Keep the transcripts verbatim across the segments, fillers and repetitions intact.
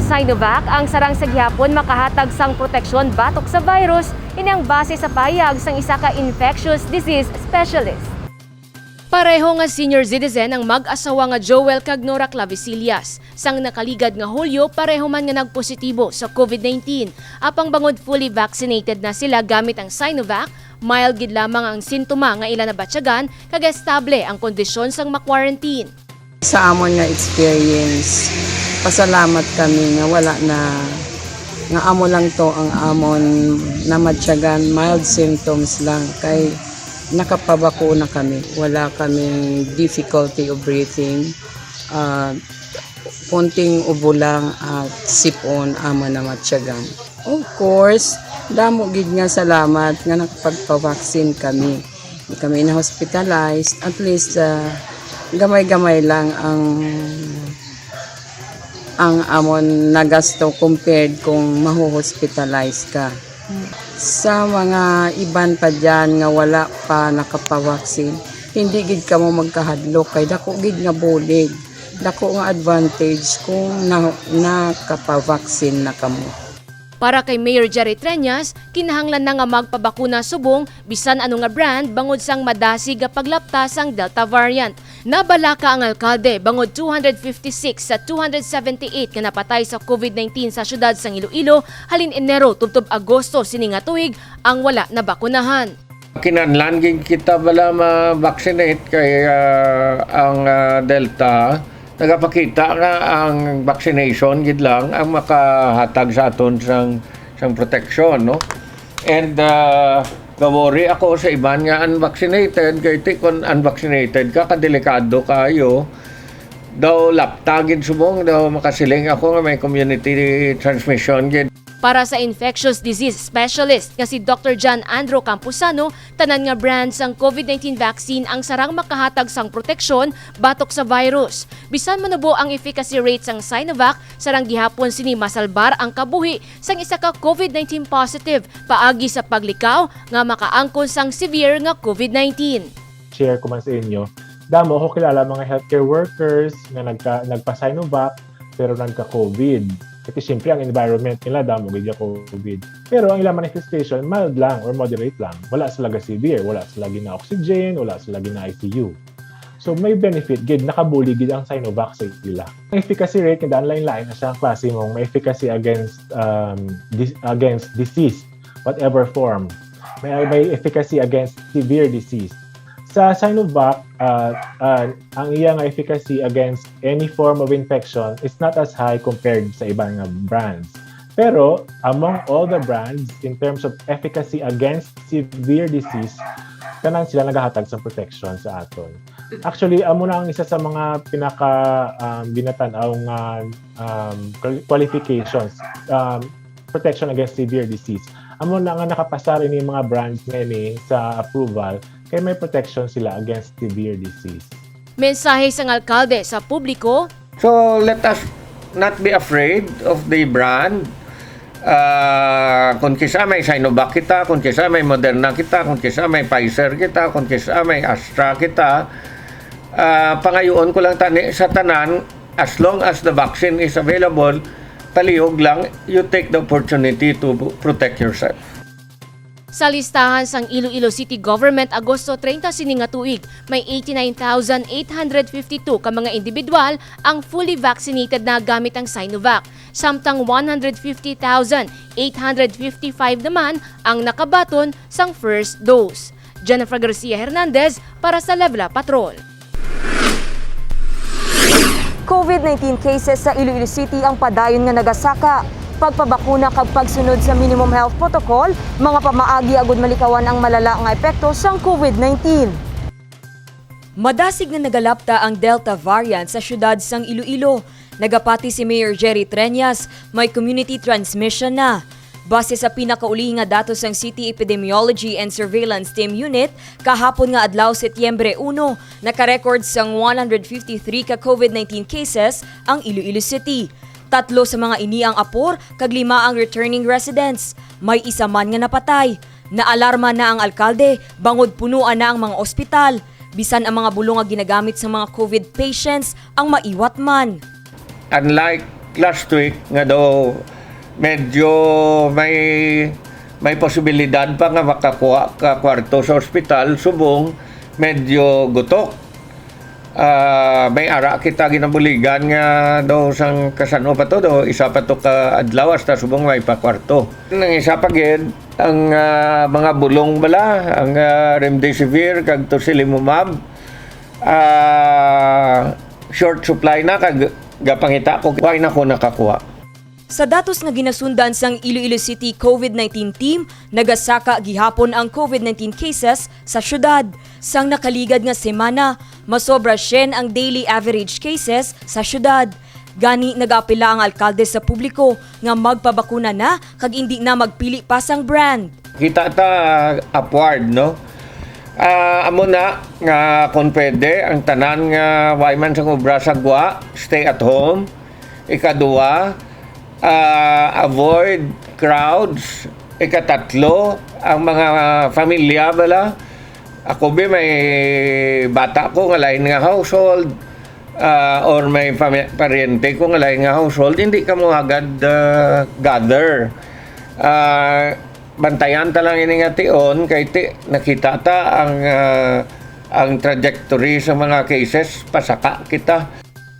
Sinovac ang sarang sa gihapon makahatag sang proteksyon batok sa virus, ini ang base sa pahayag sang isa ka infectious disease specialist. Pareho nga senior citizen ang mag-asawa nga Joel kag Nora Clavisillas. Sang nakaligad nga Hulyo, pareho man nga nagpositibo sa covid nineteen. Apang bangod fully vaccinated na sila gamit ang Sinovac, mild gid lamang ang sintoma nga ila nabatyagan kag estable ang kondisyon sang ma-quarantine. Sa amon nga experience, pasalamat kami nga wala na, nga amo lang to ang amon namatyagan, mild symptoms lang, kay nakapabakuna kami. Wala kaming difficulty of breathing. Ah, konting ubo lang at sipon amon namatyagan. Of course, damo gid nga salamat nga nakapagpa-vaccine kami. Di kami na-hospitalized. At least, ah, gamay-gamay lang ang, ang amon nagasto compared kung maho-hospitalize ka. Sa mga iban pa dyan nga wala pa nakapawaksin, hindi gid kamo magkahadlok kay dako gid nga bulig, dako nga advantage kung na, nakapawaksin na kamo. Para kay Mayor Jerry Treñas, kinahanglan na nga magpabakuna subong bisan ano nga brand bangod sang madasig nga paglapta sang Delta variant. Nabalaka ang alkalde bangod two hundred fifty-six sa two hundred seventy-eight nga napatay sa covid nineteen sa siyudad sang Iloilo halin Enero tubtob Agosto sini nga tuig ang wala nabakunahan. Kinahanglan gid kita bala ma-vaccinate kay, ah, ang, ah, Delta nagapakita nga ang vaccination gid lang ang makahatag sa aton sang, sang proteksyon, no? And, ah, ga-worry ako sa iban nga unvaccinated, kay ti kon unvaccinated ka, kadelikado kayo. Daw lapta gid subong, daw makasiling ako nga may community transmission gid. Para sa infectious disease specialist nga si Doctor John Andrew Camposano, tanan nga brand sang covid nineteen vaccine ang sarang makahatag sang proteksyon batok sa virus. Bisan manubo ang efficacy rate sang Sinovac, sarang gihapon sini masalbar ang kabuhi sang isa ka covid nineteen positive paagi sa paglikaw nga makaangkon sang severe nga covid nineteen. Share ko man sa inyo, damo ko kilala mga healthcare workers nga nagka-, nagpa-Sinovac pero nagka-covid. Kasi siyempre, ang environment nila, damo gid ya covid. Pero ang ilang manifestation, mild lang or moderate lang. Wala sila ga-severe, wala sila gina-oxygen, wala sila gina-I C U. So, may benefit gid, nakabulig gid ang Sinovac sa ila. Ang efficacy rate, nga daan lain-lain na siya ang klase mo, may efficacy against, um, dis-, against disease, whatever form. May, may efficacy against severe disease. Sa Sinovac, ah, ah, ang iya nga efficacy against any form of infection is not as high compared sa iban nga brands. Pero among all the brands, in terms of efficacy against severe disease, tanan sila nagahatag sa protection sa aton. Actually, amo na ang isa sa mga pinaka, um, ginatan-aw nga, um, qual-, qualifications, um, protection against severe disease. Amo na nga nakapasar ini mga brands nga ini sa approval kay may protection sila against severe disease. Mensahe sang alkalde sa publiko. So, let us not be afraid of the brand. Ah, kung kisa may Sinovac kita, kung kisa may Moderna kita, kung kisa may Pfizer kita, kung kisa may Astra kita, ah, pangayoon ko lang tani sa tanan, as long as the vaccine is available, palihog lang, you take the opportunity to protect yourself. Sa listahan sang Iloilo City Government, Agosto treinta sini nga tuig, may eighty-nine thousand eight hundred fifty-two ka mga indibidwal ang fully vaccinated na gamit ang Sinovac, samtang one hundred fifty thousand eight hundred fifty-five naman ang nakabaton sang first dose. Jennifer Garcia Hernandez para sa Levela Patrol. Covid nineteen cases sa Iloilo City ang padayon nga nagasaka. Pagpabakuna kag pagsunod sa minimum health protocol, mga pamaagi agud malikawan ang malala nga epekto sang covid nineteen. Madasig nga nagalapta ang Delta variant sa siyudad sang Iloilo. Nagapati si Mayor Jerry Treñas, may community transmission na. Base sa pinakauli nga datos sang City Epidemiology and Surveillance Team Unit, kahapon nga adlaw, Setyembre uno, naka-record sang one hundred fifty-three ka covid nineteen cases ang Iloilo City. Tatlo sa mga ini ang apor kag lima ang returning residents. May isa man nga napatay. Naalarma na ang alkalde bangod punoan na ang mga ospital. Bisan ang mga bulong nga ginagamit sa mga covid patients ang maiwat man. Unlike Last week nga daw medyo may, may posibilidad pa nga makakuha ka kwarto sa ospital, subong medyo gutok. Ah, may ara kita ginabuligan nga daw sang kasano pa to, daw isa pa to ka adlaw hasta subong may pa kwarto. Ang isa pa gid, ang, ah, mga bulong bala, ang, ah, remdesivir kag tocilizumab, ah, short supply na kag gapangita ko, why na ko nakakuha. Sa datos nga ginasundan sang Iloilo City COVID nineteen team, nagasaka gihapon ang COVID nineteen cases sa syudad. Sang nakaligad nga semana, masobra syen ang daily average cases sa syudad. Gani, nagaapela ang alkalde sa publiko nga magpabakuna na kag indi na magpili pa sang brand. Kita ta upward, no? Ah, amo na nga kung pwede, ang tanan nga way man sang obra sa gwa, stay at home. Ikaduha, ah, avoid crowds. Ikatatlo, ang mga familia bala. Ako bi may bata ko nga lain nga household, ah, or may pami- paryente ko nga lain nga household, hindi ka mo agad ah, gather. Ah, bantayan ta lang ini nga tion kay ti, nakita ta ang ah, ang trajectory sa mga cases, pasaka kita.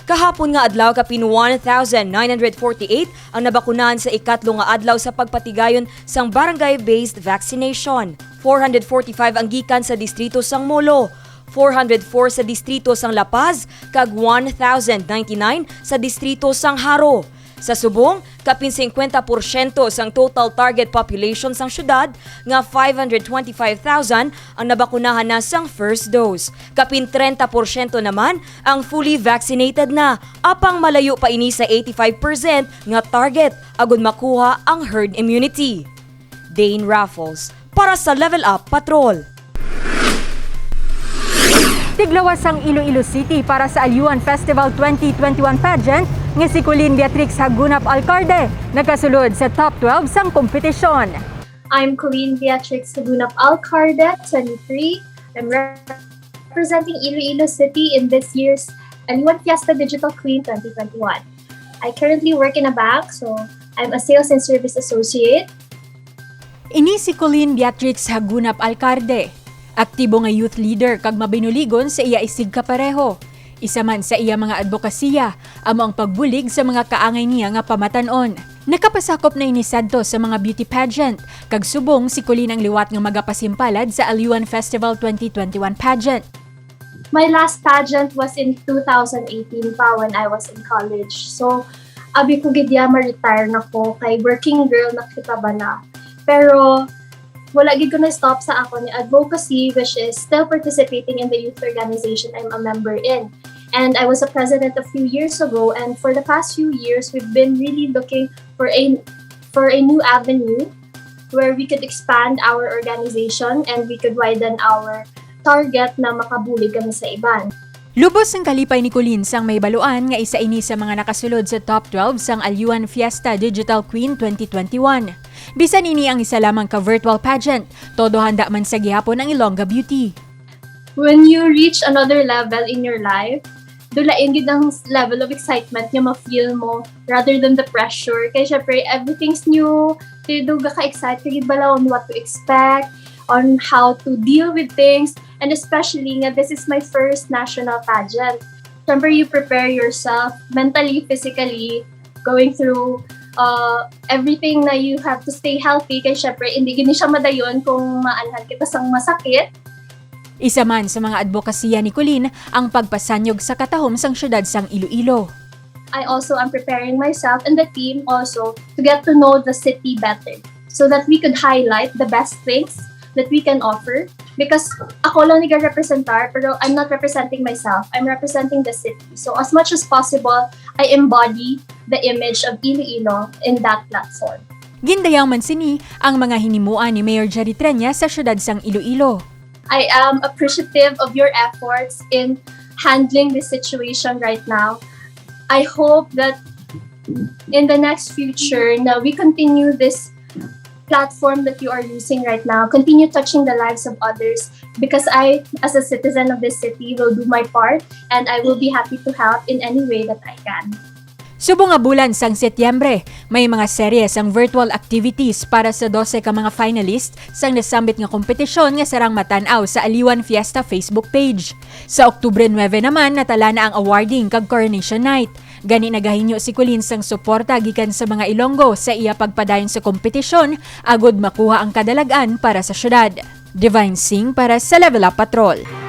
Kahapon nga adlaw, kapin one thousand nine hundred forty-eight ang nabakunahan sa ikatlo nga adlaw sa pagpatigayon sang barangay-based vaccination. Four hundred forty-five ang gikan sa distrito sang Molo, four hundred four sa distrito sang La Paz, kag one thousand ninety-nine sa distrito sang Jaro. Sa subong, kapin singkwenta porsyento sang total target population sang syudad nga five hundred twenty-five thousand ang nabakunahan na sang first dose. Kapin trenta porsyento naman ang fully vaccinated na, apang malayo pa ini sa eighty-five percent nga target agud makuha ang herd immunity. Dane Raffles, para sa Level Up Patrol. Tiglawas sang Iloilo City para sa Alyuan Festival twenty twenty-one pageant nga si Colleen Beatrix Hagunap Alcarde nakasulod sa top twelve sang kompetisyon. I'm Colleen Beatrix Hagunap Alcarde, twenty-three. I'm representing Iloilo City in this year's Alyuan Fiesta Digital Queen twenty twenty-one. I currently work in a bank, so I'm a sales and service associate. Ini si Colleen Beatrix Hagunap Alcarde, aktibo nga youth leader kag mabinuligon sa iya isigkapareho. Isa man sa iya mga adbokasiya amo ang pagbulig sa mga kaangay niya nga pamatan-on. Nakapasakop na ini sadto sa mga beauty pageant, kag subong si Colleen ang liwat nga magapasimpalad sa Alyuan Festival twenty twenty-one pageant. My last pageant was in two thousand eighteen pa when I was in college. So, abi ko gid ya ma-retire na ko kay working girl na kita bala. Pero wala gid ko na-stop sa ako ni advocacy, which is still participating in the youth organization I'm a member in. And I was a president a few years ago, and for the past few years, we've been really looking for a for a new avenue where we could expand our organization and we could widen our target na makabulig kami sa iban. Lubos ang kalipay ni Colleen sang mahibaluan nga isa ini sa mga nakasulod sa top twelve sang Alyuan Fiesta Digital Queen twenty twenty-one. Bisan ini ang isa lamang ka virtual pageant, todo handa man sa gihapon ang Ilongga Beauty. When you reach another level in your life, dulain gid ang level of excitement nga ma-feel mo rather than the pressure. Kay syempre, everything's new. Kay do ka-excite ka gid bala on what to expect, on how to deal with things, and especially nga this is my first national pageant. Syempre, you prepare yourself mentally, physically, going through uh, everything na you have to stay healthy. Kay syempre, hindi gini siya madayon kung maanhan kita sang masakit. Isa man sa mga adbokasiya ni Colleen ang pagpasanyog sa katahom sang siyudad sang Iloilo. I also am preparing myself and the team also to get to know the city better so that we could highlight the best things that we can offer. Because ako lang ni representar, pero I'm not representing myself. I'm representing the city. So as much as possible, I embody the image of Iloilo in that platform. Gindayang man sini ang mga hinimuan ni Mayor Jerry Treña sa siyudad sang Iloilo. I am appreciative of your efforts in handling this situation right now. I hope that in the next future na we continue this platform that you are using right now, continue touching the lives of others because I, as a citizen of this city, will do my part and I will be happy to help in any way that I can. Subong nga bulan sang Setyembre, may mga serye sang virtual activities para sa dose ka mga finalist sang nasambit nga kompetisyon nga sarang matan-aw sa Aliwan Fiesta Facebook page. Sa Oktubre nuebe naman, natala na ang awarding kag coronation night. Gani, nagahinyo si Colleen sang suporta gikan sa mga Ilonggo sa iya pagpadayon sa kompetisyon agud makuha ang kadalag-an para sa syudad. Divine Singh para sa Level Up Patrol.